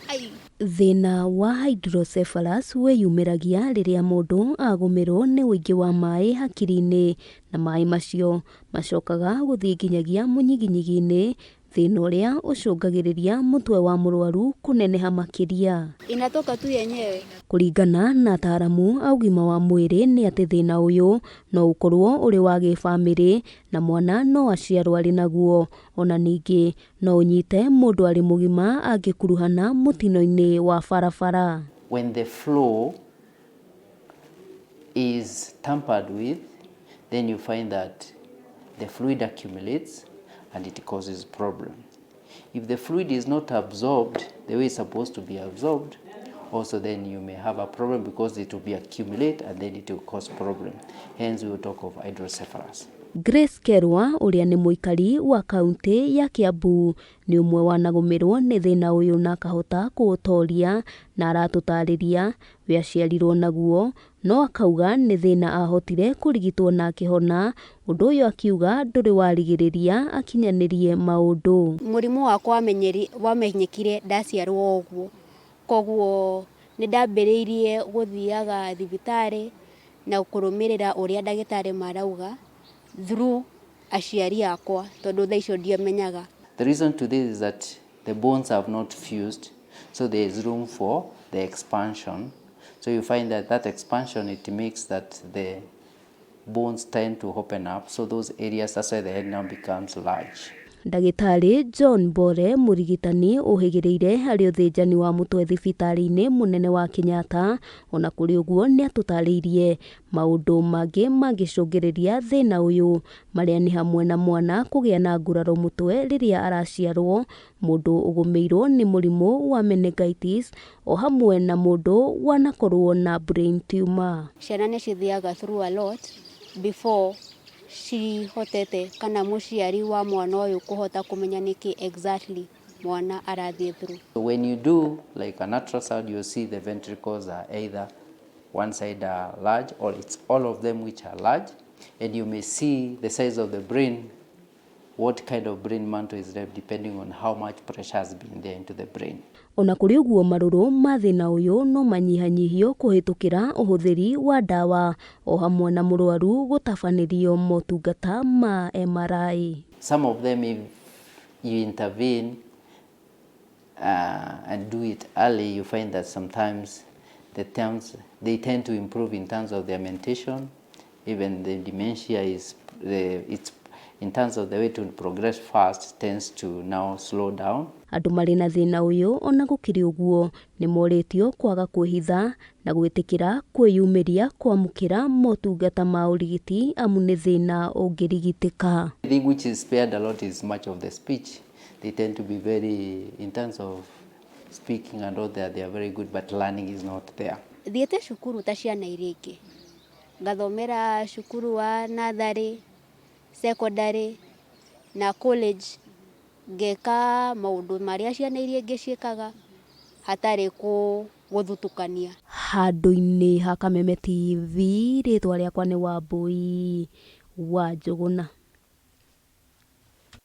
Ai. Thĩna wa hydrocephalus wĩyumĩragia rĩrĩa mũndũ agũmĩrwo nĩ ũingĩ wa maĩ hakiri-inĩ na maĩ macio macokaga gũthiĩ nginyagia mũnyiginyigi-inĩ, thĩna ũrĩa ũcũngagĩrĩria mũtwe wa mũrwaru kũneneha makĩria. Inatoka tu yenyewe. Kũringana na ataaramu a ũgima wa mwĩrĩ nĩ atĩ thĩna ũyũ no ũkorwo ũrĩ wa gĩbamĩrĩ na mwana no aciarwo arĩ naguo. Ona ningĩ no ũnyite mũndũ arĩ mũgima angĩkuruhana mũtino-inĩ wa barabara. When the flow is tampered with, then you find that the fluid accumulates and it causes problem. If the fluid is not absorbed the way it's supposed to be absorbed, also then you may have a problem because it will be accumulate and then it will cause problem. Hence we will talk of hydrocephalus. Grace Kerwa ũrĩa nĩ mũikari wa kaunti ya Kiambu nĩ ũmwe wanagũmĩrwo nĩ thĩna ũyũ na akahota kũũtoria na aratũtarĩria we aciarirwo naguo no akauga nĩ thĩna ahotire kũrigitwo na akĩhona ũndũ ũyũ akiuga ndũrĩ warigĩrĩria akinyanĩrie maũndũ. Mũrimũ wakwa wamenyekire ndaciarwo ũguo, koguo nĩ ndambĩrĩirie gũthiaga thibitarĩ na kũrũmĩrĩra ũrĩa ndagĩtarĩ marauga through aciari akwa tondũ thaa icio ndiamenyaga. The reason to this is that the bones have not fused, so there is room for the expansion. So you find that that expansion, it makes that the bones tend to open up, so those areas, that's why the head now becomes large. Ndagĩtarĩ John Bore mũrigitani ũhĩgĩrĩire harĩ ũthĩnjani wa mũtwe thibitarĩ-inĩ mũnene wa Kenyatta ona kũrĩ ũguo nĩ atũtarĩirie maũndũ mangĩ mangĩcũngĩrĩria thĩna ũyũ marĩa nĩ hamwe na mwana kũgĩa na nguraro mũtwe rĩrĩa araciarwo, mũndũ ũgũmĩirwo nĩ mũrimũ wa meningitis o hamwe na mũndũ wanakorwo na brain tumor. Ciana nĩ cithiaga through a lot before cihotete kana mũciari wa mwana ũyũ kũhota kũmenya nĩkĩ exactly mwana arathiĩ through. So when you do like an ultrasound, you see the ventricles are either one side are large or it's all of them which are large, and you may see the size of the brain, what kind of brain mantle is left depending on how much pressure has been there into the brain. Ona kũrĩ ũguo marũrũ ma thĩna ũyũ no manyihanyihio kũhĩtũkĩra ũhũthĩri wa ndawa o hamwe na mũrwaru gũtabanĩrio motungata ma MRI. Some of them, if you intervene and do it early, you find that sometimes the terms, they tend to improve in terms of their mentation. Even the dementia is, it's in terms of the way to progress fast, tends to now slow down. Andũ marĩ na thĩna ũyũ ona gũkĩrĩ ũguo nĩ morĩtio kwaga kwĩhitha na gwĩtĩkĩra kwĩyumĩria kwamũkĩra motungata ma ũrigiti amu nĩ thĩna ũngĩrigitĩka. I think which is spared a lot is much of the speech. They tend to be very, in terms of speaking and all that, they are very good, but learning is not there. Thiĩte cukuru ta ciana iria ingĩ, ngathomera cukuru wa natharĩ, secondary na college, ngeka maũndũ marĩa ciana iria ingĩ ciĩkaga hatarĩ gũthutũkania. Handũ-inĩ ha Kameme TV, rĩtwa rĩakwa nĩ Wambui wa Njũgũna.